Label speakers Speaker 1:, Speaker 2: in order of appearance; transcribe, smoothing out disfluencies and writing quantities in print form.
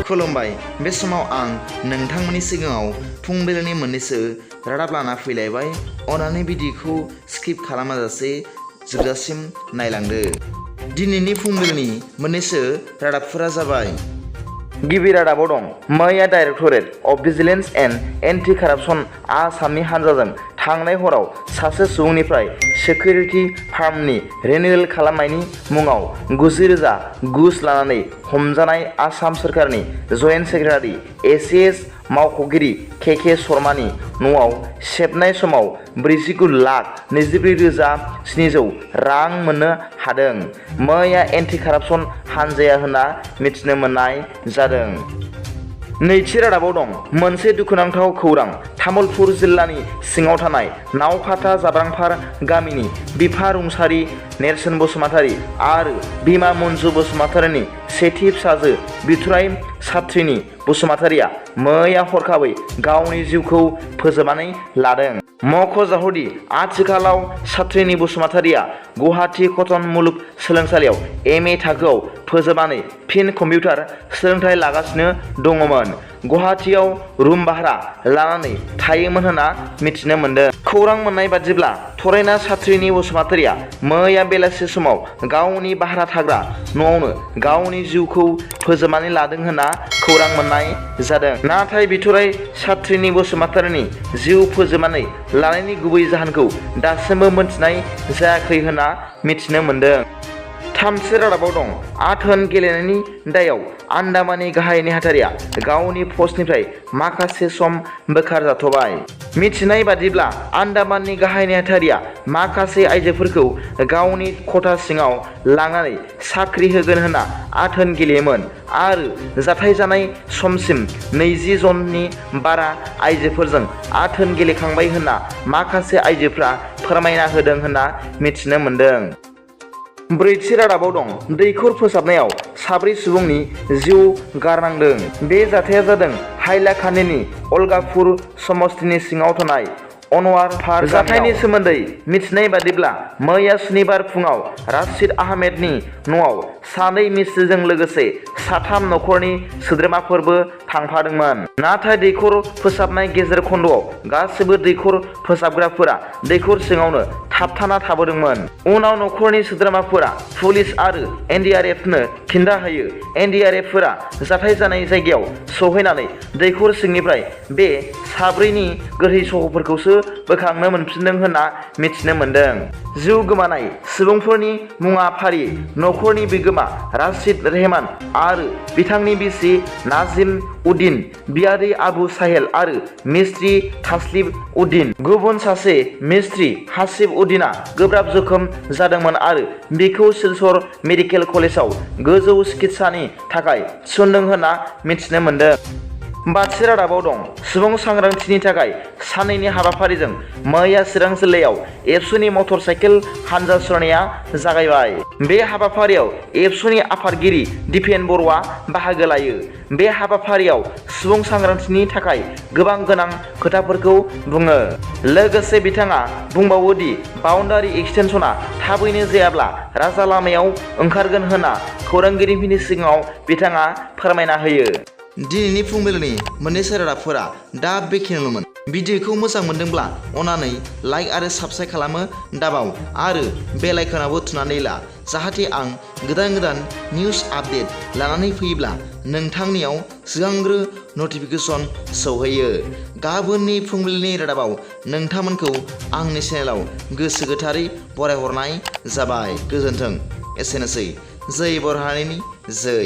Speaker 1: खुलुमबाय बे समाव आं नोंथांमोननि सिगाङाव फुंबिलिनि मोननैसो रादाब लाना फैलायबाय। अन्नानै भिडिअखौ स्किप खालामाजासे जोबजासिम नायलांदो। दिनैनि फुंबिलिनि मोननैसो रादाबफोरा जाबाय। गिबि रादाबाव दं मैया directorate of vigilance and anti corruption आसामनि हानजाजों थांनाय हराव सासे सुबुंनिफ्राय सिकिउरिटि फार्मनि रिनिउवेल खालामनायनि मुङाव 90,000 घुस लानानै हमजानाय आसाम सोरखारनि जयेन्ट सेक्रेटारि एसिएस मावख'गिरि के शर्मानि न'आव सेबनाय समाव 49,24,700 रां मोननो हादों। मैया एन्टि कारापसन हानजाया होनना मिथिनो मोननाय जादों। नैथि रादाबाव दं मोनसे दुखुनांथाव खौरां। तामुलपुर जिल्लानि सिङाव थानाय नावखाथा जाब्रांफार गामिनि बिफा रुंसारि नेरसोन बसुमतारी आरो बिमा मन्जु बसुमतारीनि सेथि फिसाजो बिथुराइ साथ्रिनि बसुमतारीया मैया हरखाबै गावनि जिउखौ फोजोबनानै लादों। मख'जाथावदि आथिखालाव साथ्रिनि बसुमतारीया गुवाहाटी कटन मुलुग सोलोंसालियाव MA थाखोआव फोजोबनानै फिन कम्पिउटार सोलोंथाइ लागासिनो दङमोन। गुवाहाटीयाव रुम भारा लानानै थायोमोन होनना मिथिनो मोन्दों। खौरां मोननाय बादिब्ला थरायना साथ्रिनि बसुमतारीया मैया बेलासि समाव गावनि भारा थाग्रा न'आवनो गावनि जिउखौ फोजोबनानै लादों होनना खौरां मोननाय जादों। नाथाय बिथुराइ साथ्रिनि बसुमतारीनि जिउ फोजोबनानै लानायनि गुबै जाहोनखौ दासिमबो मोनथिनाय जायाखै होनना मिथिनो मोन्दों। थामथि रादाबाव दं आथोन गेलेनायनि दायाव आन्दामाननि गाहाय नेहाथारिया गावनि पस्टनिफ्राय माखासे सम बोखारजाथ'बाय। मिथिनाय बादिब्ला आन्दामाननि गाहाय नेहाथारिया माखासे आइजोफोरखौ गावनि खथा सिङाव लांनानै साख्रि होगोन होनना आथोन गेलेयोमोन आरो जाथाय जानाय समसिम 20 जननि बारा आइजोफोरजों आथोन गेलेखांबाय होनना माखासे आइजोफ्रा फोरमायना होदों होनना मिथिनो मोन्दों। ब्रैथि रादाबाव दं दैखर फोसाबनायाव 7 सुबुंनि जिउ गारनांदों। बे जाथाया जादों हाइलाकान्दिनि अलगापुर समस्तिनि सिङाव थानाय अनवार फार जाथायनि सोमोन्दै मिथिनाय बादिब्ला मैया सुनिबार फुङाव राशिद आहमेदनि न'आव 2 मिस्ट्रिजों लोगोसे 3 नखरनि सोद्रोमाफोरबो थांफादोंमोन। नाथाय दैखर फोसाबनाय गेजेर खन्द'आव गासैबो दैखर फोसाबग्राफोरा दैखर सिङावनो थाबथाना थाबोदोंमोन। उनाव नखरनि सोद्रोमाफोरा पुलिस आरो NDRFनो खिन्थाहोयो। NDRFफोरा जाथाय जानाय जायगायाव सौहैनानै दैखर सिंनिफ्राय बे 7नि गोथै सहफोरखौसो बोखांनो मोनफिनदों होनना मिथिनो मोन्दों। जिउ गोमानाय सुबुंफोरनि मुङा फारियै नखरनि बिगोमा राशिद रेहमान आरो बिथांनि बिसि नाजिम उद्दिन, बियादै आबु साहेल आरो मिस्ट्रि थासलिम उद्दिन। गुबुन सासे मिस्ट्रि हासिब उद्दिना गोब्राब जखम जादोंमोन आरो बिखौ सिलचर मेडिकेल कलेजाव गोजौ चिकित्सानि थाखाय थिसनदों होनना मिथिनो मोन्दों। बाथि रादाबाव दं सुबुं सांग्रांथिनि थाखाय साननैनि हाबाफारिजों मैया चिरां जिल्लायाव एबसुनि मटर साइकेल हानजा सुरनाया जागायबाय। बे हाबाफारियाव एबसुनि आफादगिरि दिपेन बर'आ बाहागो लायो। बे हाबाफारियाव सुबुं सांग्रांथिनि थाखाय गोबां गोनां खोथाफोरखौ बुङो। लोगोसे बिथाङा बुंबावो दि बाउन्डारि एक्सटेनसना थाबैनो जायाब्ला राजा लामायाव ओंखारगोन होनना खौरांगिरिफोरनि सिगाङाव बिथाङा फोरमायना होयो। दिनैनि फुंबिलिनि मोननैसो रादाबफोरा दा बेखिनिल'मोन। भिडिअखौ मोजां मोनदोंब्ला अन्नानै लाइक आरो साबस्क्राइब खालामनो दाबाव आरो बेल आइकनावबो थुनानै ला जाहाथे आं गोदान निउस आपडेट लानानै फैयोब्ला नोंथांनियाव सिगांग्रो नटिफिकेसन सौहैयो। गाबोननि फुंबिलिनि रादाबाव नोंथांमोनखौ आंनि चेनेलाव गोसो गोथारै बरायहरनाय जाबाय। गोजोन्थों। एसेनोसै। जै बर' हारिनि जै।